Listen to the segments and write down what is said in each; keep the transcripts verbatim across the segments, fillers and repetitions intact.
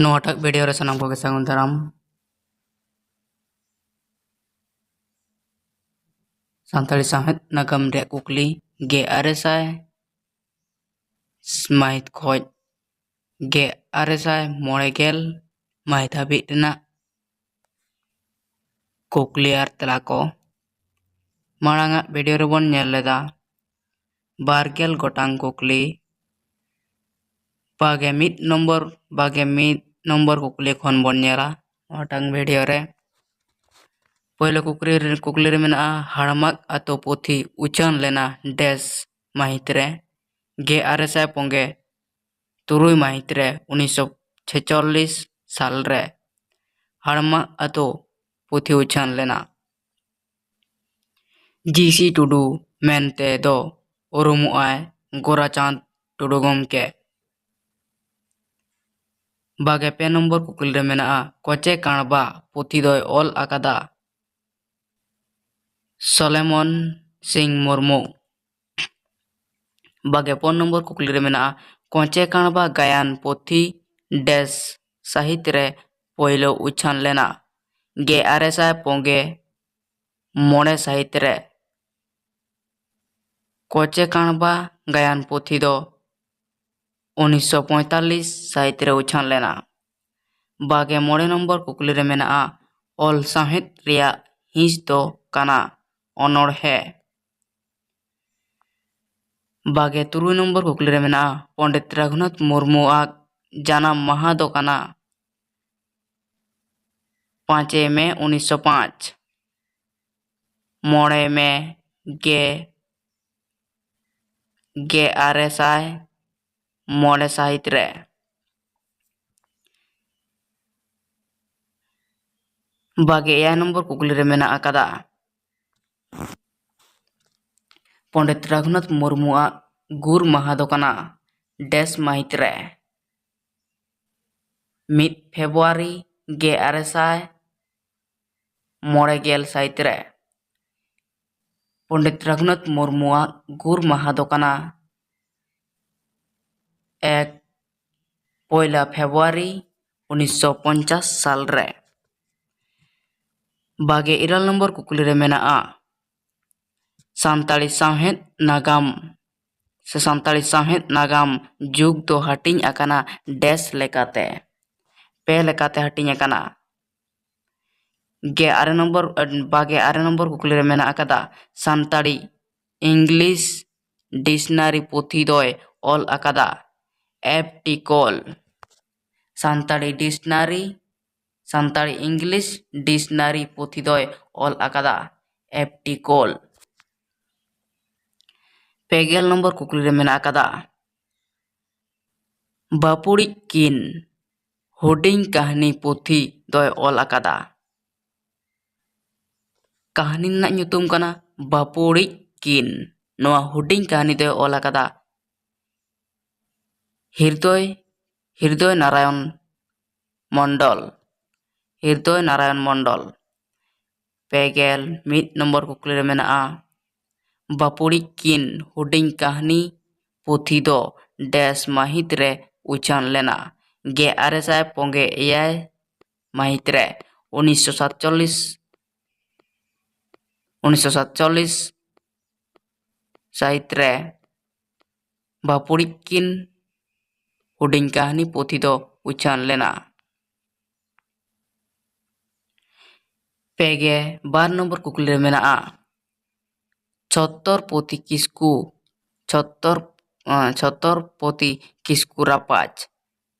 ᱱᱚᱣᱟᱴᱟᱜ ᱵᱷᱤᱰᱤᱭᱳ ᱨᱮ ᱥᱟᱱᱟᱢ ᱠᱚᱜᱮ ᱥᱟᱹᱜᱩᱱ ᱫᱟᱨᱟᱢ᱾ ᱥᱟᱱᱛᱟᱲᱤ ᱥᱟᱶᱦᱮᱫ ᱱᱟᱜᱟᱢ ᱨᱮᱭᱟᱜ ᱠᱩᱠᱞᱤ, ᱜᱮᱞ ᱟᱨᱮ ᱥᱟᱭ ᱢᱟᱹᱦᱤᱛ ᱠᱷᱚᱱ ᱜᱮᱞ ᱟᱨᱮ ᱥᱟᱭ ᱢᱚᱬᱮ ᱜᱮᱞ ᱢᱟᱹᱦᱤᱛ ᱦᱟᱹᱵᱤᱡ ᱨᱮᱱᱟᱜ ᱠᱩᱠᱞᱤ ᱟᱨ ᱛᱮᱞᱟ ᱠᱚ᱾ ᱢᱟᱲᱟᱝ ᱟᱜ ᱵᱷᱤᱰᱤᱭᱳ ᱨᱮᱵᱚᱱ ᱧᱮᱞ ᱞᱮᱫᱟ ᱵᱟᱨ ᱜᱮᱞ ᱜᱚᱴᱟᱝ ᱠᱩᱠᱞᱤ᱾ ᱵᱟᱜᱮ ᱢᱤᱫ ᱱᱚᱢᱵᱚᱨ, ᱵᱟᱜᱮ ᱢᱤᱫ ᱱᱚᱢᱵᱚᱨ ᱠᱩᱠᱞᱤ ᱠᱷᱚᱱ ᱵᱚᱱ ᱧᱮᱞᱟ ᱱᱚᱣᱟᱴᱟᱝ ᱵᱷᱤᱰᱤᱭᱳ ᱨᱮ᱾ ᱯᱳᱭᱞᱳ ᱠᱩᱠᱞᱤ ᱨᱮ, ᱠᱩᱠᱞᱤ ᱨᱮ ᱢᱮᱱᱟᱜᱼᱟ, ᱦᱟᱲᱢᱟᱜ ᱟᱛᱳ ᱯᱩᱛᱷᱤ ᱩᱪᱷᱟᱹᱱ ᱞᱮᱱᱟ ᱰᱮᱥ ᱢᱟᱹᱦᱤᱛ ᱨᱮ? ᱜᱮᱞ ᱟᱨᱮ ᱥᱟᱭ ᱯᱩᱱ ᱜᱮᱞ ᱛᱩᱨᱩᱭ ᱢᱟᱹᱦᱤᱛ ᱨᱮ, ᱩᱱᱤᱥᱥᱚ ᱪᱷᱮᱪᱚᱞᱞᱤᱥ ᱥᱟᱞ ᱨᱮ ᱦᱟᱲᱢᱟᱜ ᱟᱛᱳ ᱯᱩᱛᱷᱤ ᱩᱪᱷᱟᱹᱱ ᱞᱮᱱᱟ᱾ ᱡᱤ ᱥᱤ ᱴᱩᱰᱩ ᱢᱮᱱᱛᱮ ᱫᱚ ᱩᱨᱩᱢᱚᱜᱼᱟᱭ ᱜᱳᱨᱟᱪᱟᱸᱫᱽ ᱴᱩᱰᱩ ᱜᱚᱢᱠᱮ᱾ ᱵᱟᱜᱮ ᱯᱮ ᱱᱚᱢᱵᱚᱨ ᱠᱩᱠᱞᱤ ᱨᱮ ᱢᱮᱱᱟᱜᱼᱟ, ᱠᱚᱪᱮ ᱠᱟᱬᱵᱟ ᱯᱩᱛᱷᱤ ᱫᱚᱭ ᱚᱞ ᱟᱠᱟᱫᱟ ᱥᱚᱞᱮᱢᱚᱱ ᱥᱤᱝ ᱢᱩᱨᱢᱩ᱾ ᱵᱟᱜᱮ ᱯᱩᱱ ᱱᱚᱢᱵᱚᱨ ᱠᱩᱠᱞᱤ ᱨᱮ ᱢᱮᱱᱟᱜᱼᱟ, ᱠᱚᱪᱮ ᱠᱟᱬᱵᱟ ᱜᱟᱭᱟᱱ ᱯᱩᱛᱷᱤ ᱰᱮᱥ ᱥᱟᱹᱦᱤᱛ ᱨᱮ ᱯᱳᱭᱞᱳ ᱩᱪᱷᱟᱹᱱ ᱞᱮᱱᱟ? ᱜᱮᱞ ᱟᱨᱮ ᱥᱟᱭ ᱯᱩᱱ ᱜᱮᱞ ᱢᱚᱬᱮ ᱥᱟᱹᱦᱤᱛ ᱨᱮ᱾ ᱠᱚᱪᱮ ᱠᱟᱬᱵᱟ ᱜᱟᱭᱟᱱ ᱯᱩᱛᱷᱤ ᱫᱚ ᱩᱱᱤᱥᱥᱚ ᱯᱚᱸᱭᱛᱟᱞᱞᱤᱥ ᱥᱟᱹᱦᱤᱛ ᱨᱮ ᱩᱪᱷᱟᱹᱱ ᱞᱮᱱᱟ᱾ ᱵᱟᱜᱮ ᱢᱚᱬᱮ ᱱᱚᱢᱵᱚᱨ ᱠᱩᱠᱞᱤ ᱨᱮ ᱢᱮᱱᱟᱜᱼᱟ, ᱚᱞ ᱥᱟᱶᱦᱮᱫ ᱨᱮᱭᱟᱜ ᱦᱤᱸᱥ ᱫᱚ ᱠᱟᱱᱟ ᱚᱱᱚᱬᱦᱮ᱾ ᱵᱟᱜᱮ ᱛᱩᱨᱩᱭ ᱱᱚᱢᱵᱚᱨ ᱠᱩᱠᱞᱤ ᱨᱮ ᱢᱮᱱᱟᱜᱼᱟ, ᱯᱚᱸᱰᱤᱛ ᱨᱟᱹᱜᱷᱩᱱᱟᱛᱷ ᱢᱩᱨᱢᱩᱣᱟᱜ ᱡᱟᱱᱟᱢ ᱢᱟᱦᱟ ᱫᱚ ᱠᱟᱱᱟ ᱯᱟᱸᱪᱮᱭ ᱢᱮ ᱩᱱᱤᱥᱥᱚ ᱯᱟᱸᱪ, ᱢᱚᱬᱮ ᱢᱮ ᱜᱮ, ᱜᱮᱞ ᱟᱨᱮ ᱥᱟᱭ ᱢᱚᱬᱮ ᱥᱟᱹᱦᱤᱛ ᱨᱮ᱾ ᱵᱟᱜᱮ ᱮᱭᱟᱭ ᱱᱚᱢᱵᱚᱨ ᱠᱩᱠᱞᱤ ᱨᱮ ᱢᱮᱱᱟᱜ ᱟᱠᱟᱫᱟ, ᱯᱚᱸᱰᱤᱛ ᱨᱟᱹᱜᱷᱩᱱᱟᱛᱷ ᱢᱩᱨᱢᱩᱣᱟᱜ ᱜᱩᱨ ᱢᱟᱦᱟ ᱫᱚ ᱠᱟᱱᱟ ᱰᱮᱥ ᱢᱟᱹᱦᱤᱛ ᱨᱮ? ᱢᱤᱫ ᱯᱷᱮᱵᱽᱨᱩᱣᱟᱨᱤ ᱜᱮᱞ ᱟᱨᱮ ᱥᱟᱭ ᱢᱚᱬᱮ ᱜᱮᱞ ᱥᱟᱹᱦᱤᱛ ᱨᱮ᱾ ᱯᱚᱸᱰᱤᱛ ᱨᱟᱹᱜᱷᱩᱱᱟᱛᱷ ᱢᱩᱨᱢᱩᱣᱟᱜ ᱜᱩᱨ ᱢᱟᱦᱟ ᱫᱚ ᱠᱟᱱᱟ ᱮᱠ, ᱯᱚᱭᱞᱟ ᱯᱷᱮᱵᱽᱨᱩᱣᱟᱨᱤ ᱩᱱᱤᱥᱥᱚ ᱯᱚᱧᱪᱟᱥ ᱥᱟᱞ ᱨᱮ᱾ ᱵᱟᱜᱮ ᱤᱨᱟᱹᱞ ᱱᱚᱢᱵᱚᱨ ᱠᱩᱠᱞᱤ ᱨᱮ ᱢᱮᱱᱟᱜᱼᱟ, ᱥᱟᱱᱛᱟᱲᱤ ᱥᱟᱶᱦᱮᱫ ᱱᱟᱜᱟᱢ ᱥᱮ ᱥᱟᱱᱛᱟᱲᱤ ᱥᱟᱶᱦᱮᱫ ᱱᱟᱜᱟᱢ ᱡᱩᱜᱽ ᱫᱚ ᱦᱟᱹᱴᱤᱧ ᱟᱠᱟᱱᱟ ᱰᱮᱥ ᱞᱮᱠᱟᱛᱮ? ᱯᱮ ᱞᱮᱠᱟᱛᱮ ᱦᱟᱹᱴᱤᱧ ᱟᱠᱟᱱᱟ᱾ ᱜᱮ ᱟᱨᱮ ᱱᱚᱢᱵᱚᱨ, ᱵᱟᱜᱮ ᱟᱨᱮ ᱱᱚᱢᱵᱚᱨ ᱠᱩᱠᱞᱤ ᱨᱮ ᱢᱮᱱᱟᱜ ᱟᱠᱟᱫᱟ, ᱥᱟᱱᱛᱟᱲᱤ ᱤᱝᱞᱤᱥ ᱰᱤᱠᱥᱱᱟᱨᱤ ᱯᱩᱛᱷᱤ ᱫᱚᱭ ᱚᱞ ᱟᱠᱟᱫᱟ ᱮᱯᱷ ᱴᱤ ᱠᱳᱞ᱾ Santali dictionary, Santali English dictionary ᱯᱩᱛᱷᱤ ᱫᱚᱭ ᱚᱞ ᱟᱠᱟᱫᱟ ᱮᱯᱷ ᱴᱤ ᱠᱳᱞ᱾ ᱯᱮ ᱜᱮᱞ ᱱᱚᱢᱵᱚᱨ ᱠᱩᱠᱞᱤ ᱨᱮ ᱢᱮᱱᱟᱜ ᱟᱠᱟᱫᱟ, ᱵᱟᱹᱯᱩᱲᱤᱡ ᱠᱤᱱ ᱦᱩᱰᱤᱧ ᱠᱟᱹᱦᱱᱤ ᱯᱩᱛᱷᱤ ᱫᱚᱭ ᱚᱞ ᱟᱠᱟᱫᱟ᱾ ᱠᱟᱹᱦᱱᱤ ᱨᱮᱱᱟᱜ ᱧᱩᱛᱩᱢ ᱠᱟᱱᱟ ᱵᱟᱹᱯᱩᱲᱤᱡ ᱠᱤᱱ᱾ ᱱᱚᱣᱟ ᱦᱩᱰᱤᱧ ᱠᱟᱹᱦᱱᱤ ᱫᱚᱭ ᱚᱞ ᱟᱠᱟᱫᱟ ᱦᱤᱨᱫᱚᱭ, ᱦᱤᱨᱫᱚᱭ ᱱᱟᱨᱟᱭᱚᱱ ᱢᱚᱱᱰᱚᱞ᱾ ᱦᱤᱨᱫᱚᱭ ᱱᱟᱨᱟᱭᱚᱱ ᱢᱚᱱᱰᱚᱞ᱾ ᱯᱮ ᱜᱮᱞ ᱢᱤᱫ ᱱᱚᱢᱵᱚᱨ ᱠᱩᱠᱞᱤ ᱨᱮ ᱢᱮᱱᱟᱜᱼᱟ, ᱵᱟᱹᱯᱩᱲᱤᱡ ᱠᱤᱱ ᱦᱩᱰᱤᱧ ᱠᱟᱹᱦᱱᱤ ᱯᱩᱛᱷᱤ ᱫᱚ ᱰᱮᱥ ᱢᱟᱹᱦᱤᱛ ᱨᱮ ᱩᱪᱷᱟᱹᱱ ᱞᱮᱱᱟ? ᱜᱮ ᱟᱨᱮ ᱥᱟᱭ ᱯᱩᱱ ᱜᱮᱞ ᱮᱭᱟᱭ ᱢᱟᱹᱦᱤᱛ ᱨᱮ, ᱩᱱᱤᱥᱥᱚ ᱥᱟᱛᱪᱚᱞᱞᱤᱥ, ᱩᱱᱤᱥᱥᱚ ᱥᱟᱛᱪᱚᱞᱞᱤᱥ ᱥᱟᱹᱦᱤᱛ ᱨᱮ ᱵᱟᱹᱯᱩᱲᱤᱡ ᱠᱤᱱ ᱦᱩᱰᱤᱧ ᱠᱟᱹᱦᱱᱤ ᱯᱩᱛᱷᱤ ᱫᱚ ᱩᱪᱷᱟᱹᱱ ᱞᱮᱱᱟ᱾ ᱯᱮ ᱜᱮᱞ ᱵᱟᱨ ᱱᱚᱢᱵᱚᱨ ᱠᱩᱠᱞᱤ ᱨᱮ ᱢᱮᱱᱟᱜᱼᱟ, ᱪᱷᱚᱛᱛᱚᱨᱯᱚᱛᱤ ᱠᱤᱥᱠᱩ, ᱪᱷᱚᱛᱛᱚᱨ, ᱟᱸ, ᱪᱷᱚᱛᱛᱚᱨᱯᱚᱛᱤ ᱠᱤᱥᱠᱩ ᱨᱟᱯᱟᱡᱽ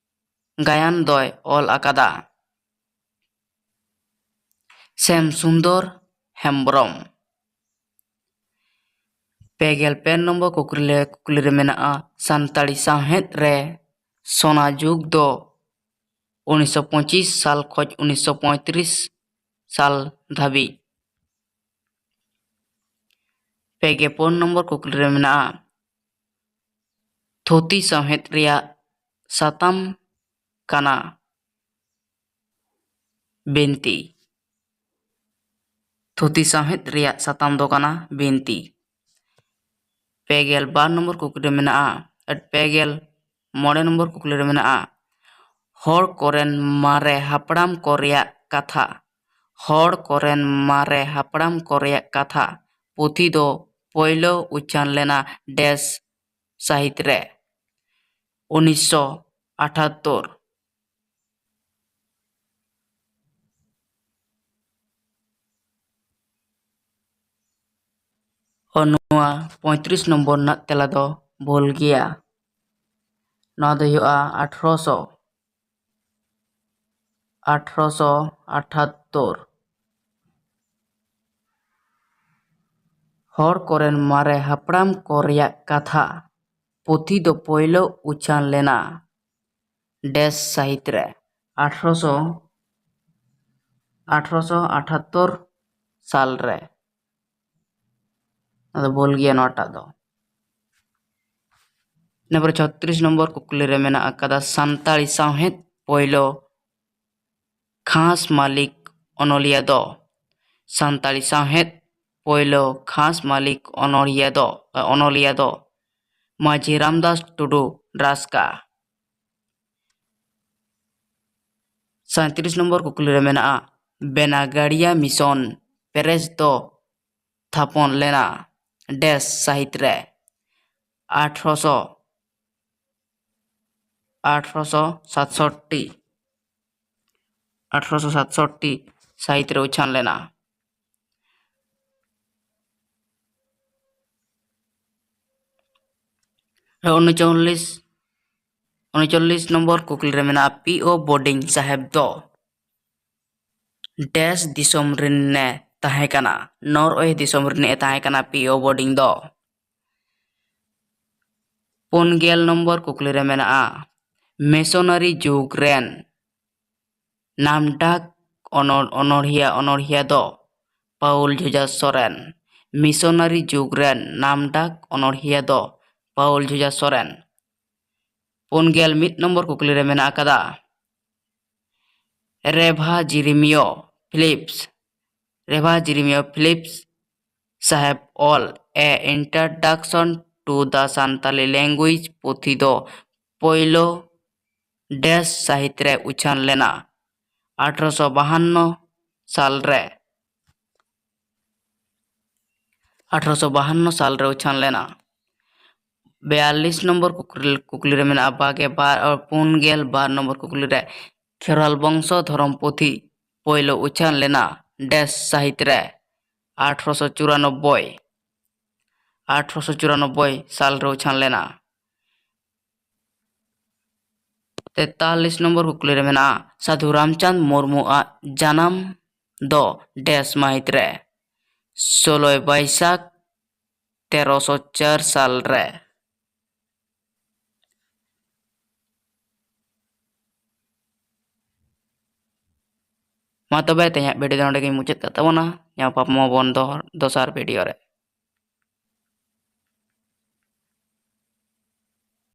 ᱜᱟᱭᱟᱱ ᱫᱚᱭ ᱚᱞ ᱟᱠᱟᱫᱟ ᱥᱮᱢ ᱥᱩᱱᱫᱚᱨ ᱦᱮᱢᱵᱨᱚᱢ᱾ ᱯᱮ ᱜᱮᱞ ᱯᱮ ᱱᱚᱢᱵᱚᱨ ᱠᱩᱠᱞᱤ ᱨᱮ, ᱠᱩᱠᱞᱤ ᱨᱮ ᱢᱮᱱᱟᱜᱼᱟ, ᱥᱟᱱᱛᱟᱲᱤ ᱥᱟᱶᱦᱮᱫ ᱨᱮ ᱥᱳᱱᱟ ᱡᱩᱜᱽ ᱫᱚ ᱩᱱᱤᱥᱥᱚ ᱯᱚᱸᱪᱤᱥ ᱥᱟᱞ ᱠᱷᱚᱱ ᱩᱱᱤᱥᱥᱚ ᱯᱚᱸᱭᱛᱨᱤᱥ ᱥᱟᱞ ᱫᱷᱟᱹᱵᱤᱡ᱾ ᱯᱮ ᱜᱮᱞ ᱯᱩᱱ ᱱᱚᱢᱵᱚᱨ ᱠᱩᱠᱞᱤ ᱨᱮ ᱢᱮᱱᱟᱜᱼᱟ, ᱛᱷᱩᱛᱤ ᱥᱟᱶᱦᱮᱫ ᱨᱮᱭᱟᱜ ᱥᱟᱛᱟᱢ ᱠᱟᱱᱟ ᱵᱤᱱᱛᱤ᱾ ᱛᱷᱩᱛᱤ ᱥᱟᱶᱦᱮᱫ ᱨᱮᱭᱟᱜ ᱥᱟᱛᱟᱢ ᱫᱚ ᱠᱟᱱᱟ ᱵᱤᱱᱛᱤ᱾ ᱯᱮ ᱜᱮᱞ ᱵᱟᱨ ᱱᱚᱢᱵᱚᱨ ᱠᱩᱠᱞᱤ ᱨᱮ ᱢᱮᱱᱟᱜᱼᱟ, ᱯᱮ ᱜᱮᱞ ᱢᱚᱬᱮ ᱱᱚᱢᱵᱚᱨ ᱠᱩᱠᱞᱤ ᱨᱮ ᱢᱮᱱᱟᱜᱼᱟ, ᱦᱚᱲ ᱠᱚᱨᱮᱱ ᱢᱟᱨᱮ ᱦᱟᱯᱲᱟᱢ ᱠᱚ ᱨᱮᱭᱟᱜ ᱠᱟᱛᱷᱟ᱾ ᱦᱚᱲ ᱠᱚᱨᱮᱱ ᱢᱟᱨᱮ ᱦᱟᱯᱲᱟᱢ ᱠᱚ ᱨᱮᱭᱟᱜ ᱠᱟᱛᱷᱟ ᱯᱩᱛᱷᱤ ᱫᱚ ᱯᱳᱭᱞᱳ ᱩᱪᱷᱟᱹᱱ ᱞᱮᱱᱟ ᱰᱮᱥ ᱥᱟᱹᱦᱤᱛ ᱨᱮ, ᱩᱱᱤᱥᱥᱚ ᱟᱴᱷᱟᱛᱛᱳᱨ᱾ ᱚ, ᱱᱚᱣᱟ ᱯᱚᱸᱭᱛᱨᱤᱥ ᱱᱚᱢᱵᱚᱨ ᱨᱮᱱᱟᱜ ᱛᱮᱞᱟ ᱫᱚ ᱵᱷᱩᱞ ᱜᱮᱭᱟ᱾ ᱱᱚᱣᱟ ᱫᱚ ᱦᱩᱭᱩᱜᱼᱟ ᱟᱴᱷᱨᱚᱥᱚ, ᱟᱴᱷᱨᱚᱥᱚ ᱟᱴᱷᱟᱛᱛᱳᱨ᱾ ᱦᱚᱲ ᱠᱚᱨᱮᱱ ᱢᱟᱨᱮ ᱦᱟᱯᱲᱟᱢ ᱠᱚ ᱨᱮᱭᱟᱜ ᱠᱟᱛᱷᱟ ᱯᱩᱛᱷᱤ ᱫᱚ ᱯᱳᱭᱞᱳ ᱩᱪᱷᱟᱹᱱ ᱞᱮᱱᱟ ᱰᱮᱥ ᱥᱟᱹᱦᱤᱛ ᱨᱮ, ᱟᱴᱷᱨᱚᱥᱚ, ᱟᱴᱷᱨᱚᱥᱚ ᱟᱴᱷᱟᱛᱛᱳᱨ ᱥᱟᱞ ᱨᱮ᱾ ᱟᱫᱚ ᱵᱷᱩᱞ ᱜᱮᱭᱟ ᱱᱚᱣᱟᱴᱟᱜ ᱫᱚ᱾ ᱤᱱᱟᱹ ᱯᱚᱨᱮ ᱪᱷᱚᱛᱨᱤᱥ ᱱᱚᱢᱵᱚᱨ ᱠᱩᱠᱞᱤ ᱨᱮ ᱢᱮᱱᱟᱜ ᱟᱠᱟᱫᱟ, ᱥᱟᱱᱛᱟᱲᱤ ᱥᱟᱶᱦᱮᱫ ᱯᱳᱭᱞᱳ ᱠᱷᱟᱥ ᱢᱟᱹᱞᱤᱠ ᱚᱱᱚᱞᱤᱭᱟᱹ ᱫᱚ? ᱥᱟᱱᱛᱟᱲᱤ ᱥᱟᱶᱦᱮᱫ ᱯᱳᱭᱞᱳ ᱠᱷᱟᱥ ᱢᱟᱹᱞᱤᱠ ᱚᱱᱚᱞᱤᱭᱟᱹ ᱫᱚ, ᱚᱱᱚᱞᱤᱭᱟᱹ ᱫᱚ ᱢᱟᱹᱡᱷᱤ ᱨᱟᱢᱫᱟᱥ ᱴᱩᱰᱩ ᱨᱟᱥᱠᱟ᱾ ᱥᱟᱸᱭᱛᱨᱤᱥ ᱱᱚᱢᱵᱚᱨ ᱠᱩᱠᱞᱤ ᱨᱮ ᱢᱮᱱᱟᱜᱼᱟ, ᱵᱮᱱᱟᱜᱟᱲᱤᱭᱟ ᱢᱤᱥᱚᱱ ᱯᱮᱨᱮᱥ ᱫᱚ ᱛᱷᱟᱯᱚᱱ ᱞᱮᱱᱟ ᱰᱮᱥ ᱥᱟᱹᱦᱤᱛ ᱨᱮ? ᱟᱴᱷᱨᱚᱥᱚ, ᱟᱴᱷᱨᱚᱥᱚ ᱥᱟᱛᱥᱚᱴᱴᱤ, ᱟᱴᱷᱨᱚᱥᱚ ᱥᱟᱛᱥᱚᱴᱴᱤ ᱥᱟᱹᱦᱤᱛ ᱨᱮ ᱩᱪᱷᱟᱹᱱ ᱞᱮᱱᱟ᱾ ᱩᱱᱩᱪᱚᱞᱞᱤᱥ, ᱩᱱᱩᱪᱚᱞᱞᱤᱥ ᱱᱚᱢᱵᱚᱨ ᱠᱩᱠᱞᱤ ᱨᱮ ᱢᱮᱱᱟᱜᱼᱟ, ᱯᱤ ᱳ ᱵᱳᱰᱤᱝ ᱥᱟᱦᱮᱵᱽ ᱫᱚ ᱰᱮᱥ ᱫᱤᱥᱚᱢ ᱨᱤᱱᱮ ᱛᱟᱦᱮᱸ ᱠᱟᱱᱟ? ᱱᱚᱨᱣᱮ ᱫᱤᱥᱚᱢ ᱨᱤᱱᱤᱡ ᱮ ᱛᱟᱦᱮᱸ ᱠᱟᱱᱟ ᱯᱤ ᱳ ᱵᱳᱰᱤᱝ ᱫᱚ᱾ ᱯᱩᱱ ᱜᱮᱞ ᱱᱚᱢᱵᱚᱨ ᱠᱩᱠᱞᱤ ᱨᱮ ᱢᱮᱱᱟᱜᱼᱟ, ᱢᱤᱥᱚᱱᱟᱨᱤ ᱡᱩᱜᱽ ᱨᱮᱱ ᱱᱟᱢᱰᱟᱠ ᱚᱱᱚᱲ-, ᱚᱱᱚᱲᱦᱤᱭᱟᱹ, ᱚᱱᱚᱲᱦᱤᱭᱟᱹ ᱫᱚ ᱯᱟᱣᱩᱞ ᱡᱷᱚᱡᱟ ᱥᱚᱨᱮᱱ᱾ ᱢᱤᱥᱚᱱᱟᱨᱤ ᱡᱩᱜᱽ ᱨᱮᱱ ᱱᱟᱢᱰᱟᱠ ᱚᱱᱚᱲᱦᱤᱭᱟᱹ ᱫᱚ ᱯᱟᱣᱩᱞ ᱡᱷᱚᱡᱟ ᱥᱚᱨᱮᱱ᱾ ᱯᱩᱱ ᱜᱮᱞ ᱢᱤᱫ ᱱᱚᱢᱵᱚᱨ ᱠᱩᱠᱞᱤ ᱨᱮ ᱢᱮᱱᱟᱜ ᱟᱠᱟᱫᱟ, ᱨᱮᱵᱷᱟ ᱡᱤᱨᱤᱢᱤᱭᱳ ᱯᱷᱤᱞᱤᱯᱥ, ᱨᱮᱵᱷᱟ ᱡᱤᱨᱤᱢᱤᱭᱳ ᱯᱷᱤᱞᱤᱯᱥ ᱥᱟᱦᱮᱵᱽ ᱚᱞ A Introduction to the Santali Language ᱯᱩᱛᱷᱤ ᱫᱚ ᱯᱳᱭᱞᱳ ᱰᱮᱥ ᱥᱟᱹᱦᱤᱛ ᱨᱮ ᱩᱪᱷᱟᱹᱱ ᱞᱮᱱᱟ? ᱟᱴᱷᱨᱚᱥᱚ ᱵᱟᱦᱟᱱᱱᱚ ᱥᱟᱞ ᱨᱮ᱾ ᱟᱴᱷᱨᱚᱥᱚ ᱵᱟᱦᱟᱱᱱᱚ ᱥᱟᱞ ᱨᱮ ᱩᱪᱷᱟᱹᱱ ᱞᱮᱱᱟ᱾ ᱵᱤᱭᱟᱞᱞᱤᱥ ᱱᱚᱢᱵᱚᱨ ᱠᱩᱠᱞᱤ, ᱠᱩᱠᱞᱤ ᱨᱮ ᱢᱮᱱᱟᱜᱼᱟ, ᱵᱟᱜᱮ ᱵᱟᱨ, ᱯᱩᱱ ᱜᱮᱞ ᱵᱟᱨ ᱱᱚᱢᱵᱚᱨ ᱠᱩᱠᱞᱤ ᱨᱮ, ᱠᱷᱮᱨᱣᱟᱞ ᱵᱚᱝᱥᱚ ᱫᱷᱚᱨᱚᱢ ᱯᱩᱛᱷᱤ ᱯᱳᱭᱞᱳ ᱩᱪᱷᱟᱹᱱ ᱞᱮᱱᱟ ᱰᱮᱥ ᱥᱟᱹᱦᱤᱛ ᱨᱮ? ᱟᱴᱷᱨᱚᱥᱚ ᱪᱩᱨᱟᱱᱚᱵᱵᱳᱭ᱾ ᱟᱴᱷᱨᱚᱥᱚ ᱪᱩᱨᱟᱱᱚᱵᱵᱳᱭ ᱥᱟᱞ ᱨᱮ ᱩᱪᱷᱟᱹᱱ ᱞᱮᱱᱟ᱾ ᱛᱮᱛᱟᱞᱤᱥ ᱱᱚᱢᱵᱚᱨ ᱠᱩᱠᱞᱤ ᱨᱮ ᱢᱮᱱᱟᱜᱼᱟ, ᱥᱟᱹᱫᱷᱩ ᱨᱟᱢᱪᱟᱸᱫᱽ ᱢᱩᱨᱢᱩ ᱟᱜ ᱡᱟᱱᱟᱢ ᱫᱚ ᱰᱮᱥ ᱢᱟᱹᱦᱤᱛ ᱨᱮ? ᱥᱳᱞᱳᱭ ᱵᱟᱹᱭᱥᱟᱹᱠᱷ, ᱛᱮᱨᱚᱥᱚ ᱪᱟᱨ ᱥᱟᱞ ᱨᱮ᱾ ᱢᱟ ᱛᱚᱵᱮ, ᱛᱮᱦᱮᱧᱟᱜ ᱵᱷᱤᱰᱤᱭᱳ ᱫᱚ ᱱᱚᱸᱰᱮ ᱜᱤᱧ ᱢᱩᱪᱟᱹᱫ ᱠᱟᱜ ᱛᱟᱵᱚᱱᱟ᱾ ᱧᱟᱯᱟᱢ ᱟᱵᱚᱱ ᱫᱚ ᱫᱚᱥᱟᱨ ᱵᱷᱤᱰᱤᱭᱳ ᱨᱮ᱾